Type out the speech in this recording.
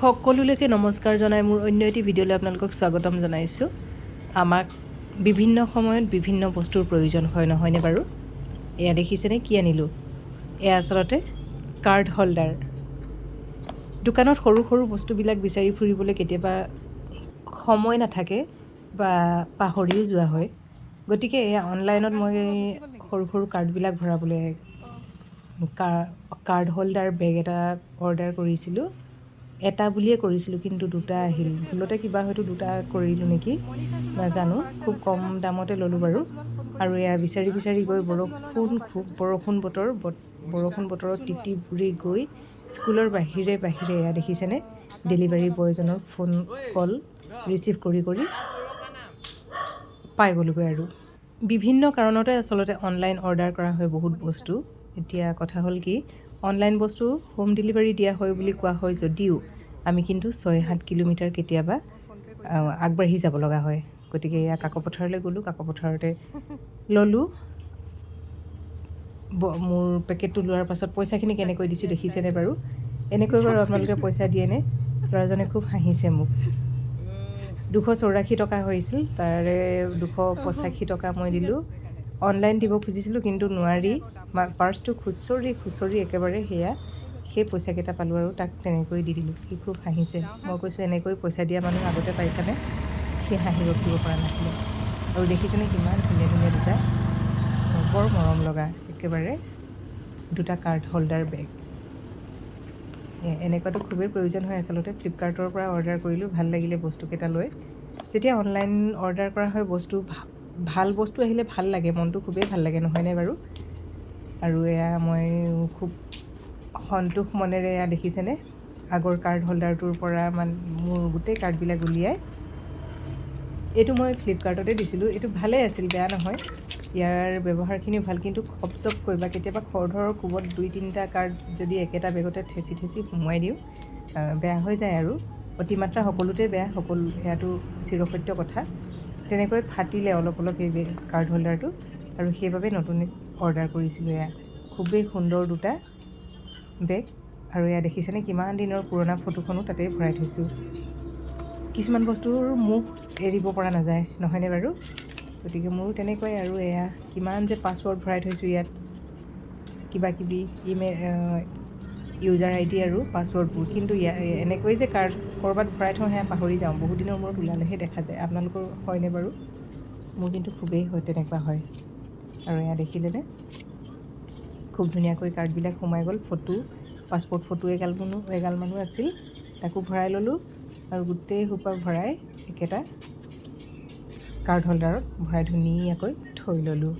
সকলোলৈকে নমস্কাৰ জনাই মোৰ অন্য এটি ভিডিঅ'লৈ আপোনালোকক স্বাগতম জনাইছোঁ। আমাক বিভিন্ন সময়ত বিভিন্ন বস্তুৰ প্ৰয়োজন হয়, নহয়নে বাৰু? এয়া দেখিছেনে, কি আনিলোঁ? এয়া আচলতে কাৰ্ড হোল্ডাৰ। দোকানত সৰু সৰু বস্তুবিলাক বিচাৰি ফুৰিবলৈ কেতিয়াবা সময় নাথাকে বা পাহৰিও যোৱা হয়। গতিকে এয়া অনলাইনত মই সৰু সৰু কাৰ্ডবিলাক ভৰাবলৈ কাৰ্ড হোল্ডাৰ বেগ এটা অৰ্ডাৰ কৰিছিলোঁ। এটা বুলিয়ে কৰিছিলোঁ, কিন্তু দুটা আহিল। ভুলতে কিবা হয়তো দুটা কৰিলোঁ নেকি নাজানো। খুব কম দামতে ল'লোঁ বাৰু। আৰু এয়া বিচাৰি বিচাৰি গৈ, বৰষুণ, খুব বৰষুণ বতৰ, বৰষুণ বতৰত তিতি বুৰি গৈ স্কুলৰ বাহিৰে বাহিৰে, এয়া দেখিছেনে, ডেলিভাৰী বয়জনৰ ফোন কল ৰিচিভ কৰি কৰি পাই গ'লোগৈ। আৰু বিভিন্ন কাৰণতে আচলতে অনলাইন অৰ্ডাৰ কৰা হয় বহুত বস্তু। এতিয়া কথা হ'ল কি, অনলাইন বস্তু হোম ডেলিভাৰী দিয়া হয় বুলি কোৱা হয় যদিও আমি কিন্তু 6-7 কিলোমিটাৰ কেতিয়াবা আগবাঢ়ি যাব লগা হয়। গতিকে এয়া কাকপথাৰলৈ গ'লোঁ, কাকপথাৰতে ল'লোঁ। মোৰ পেকেটটো লোৱাৰ পাছত পইচাখিনি কেনেকৈ দিছোঁ দেখিছেনে বাৰু? এনেকৈ বাৰু আপোনালোকে পইচা দিয়েনে? ল'ৰাজনে খুব হাঁহিছে মোক। 284 টকা হৈছিল, তাৰে 285 টকা মই দিলোঁ। অনলাইন দিব খুজিছিলোঁ, কিন্তু নোৱাৰি। পাৰ্চটো খুচৰি খুচৰি একেবাৰে সেয়া সেই পইচাকেইটা পালোঁ আৰু তাক তেনেকৈ দি দিলোঁ। সি খুব হাঁহিছে। মই কৈছোঁ, এনেকৈ পইচা দিয়া মানুহ আগতে পাইছানে? সি হাঁহি ৰখিব পৰা নাছিলে। আৰু দেখিছেনে, কিমান ধুনীয়া ধুনীয়া দুটা, বৰ মৰম লগা একেবাৰে দুটা কাৰ্ড হোল্ডাৰ বেগ। এনেকুৱাটো খুবেই প্ৰয়োজন হয় আচলতে। ফ্লিপকাৰ্টৰ পৰা অৰ্ডাৰ কৰিলোঁ, ভাল লাগিলে বস্তুকেইটা লৈ। যেতিয়া অনলাইন অৰ্ডাৰ কৰা হয় বস্তু, ভাল বস্তু আহিলে ভাল লাগে, মনটো খুবেই ভাল লাগে, নহয়নে বাৰু? আৰু এয়া মই খুব সন্তোষ মনেৰে, এয়া দেখিছেনে, আগৰ কাৰ্ড হোল্ডাৰটোৰ পৰা মানে মোৰ গোটেই কাৰ্ডবিলাক উলিয়াই, এইটো মই ফ্লিপকাৰ্টতে দিছিলোঁ। এইটো ভালেই আছিল, বেয়া নহয়। ইয়াৰ ব্যৱহাৰখিনিও ভাল, কিন্তু খপজপকৈ বা কেতিয়াবা খৰধৰৰ কোবত দুই তিনিটা কাৰ্ড যদি একেটা বেগতে ঠেচি ঠেচি সোমোৱাই দিওঁ, বেয়া হৈ যায়। আৰু অতিমাত্ৰা সকলোতে বেয়া, সকলো সেয়াটো চিৰসত্য কথা। তেনেকৈ ফাটিলে অলপ অলপ এই কাৰ্ড হোল্ডাৰটো আৰু সেইবাবে নতুন অৰ্ডাৰ কৰিছিলোঁ। এয়া খুবেই সুন্দৰ দুটা বেগ। আৰু এয়া দেখিছেনে, কিমান দিনৰ পুৰণা ফটোখনো তাতেই ভৰাই থৈছোঁ। কিছুমান বস্তুৰ মোহ এৰিব পৰা নাযায়, নহয়নে বাৰু? গতিকে মোৰো তেনেকুৱাই। আৰু এয়া কিমান যে পাছৱৰ্ড ভৰাই থৈছোঁ ইয়াত, কিবা কিবি ইমেইল, ইউজাৰ আইডি আৰু পাছৱৰ্ডবোৰ। কিন্তু এনেকৈ যে কাৰ্ড ক'ৰবাত ভৰাই থওঁ, সেয়া পাহৰি যাওঁ। বহুত দিনৰ মূৰত ওলালেহে দেখা যায়। আপোনালোকৰ হয়নে বাৰু? মোৰ কিন্তু খুবেই হয়, তেনেকুৱা হয়। আৰু এয়া দেখিলেনে, খুব ধুনীয়াকৈ কাৰ্ডবিলাক সোমাই গ'ল। ফটো, পাছপৰ্ট ফটো এগালমানো আছিল, তাকো ভৰাই ল'লোঁ। আৰু গোটেই সোপা ভৰাই একেটা কাৰ্ড হোল্ডাৰত ভৰাই ধুনীয়াকৈ থৈ ল'লোঁ।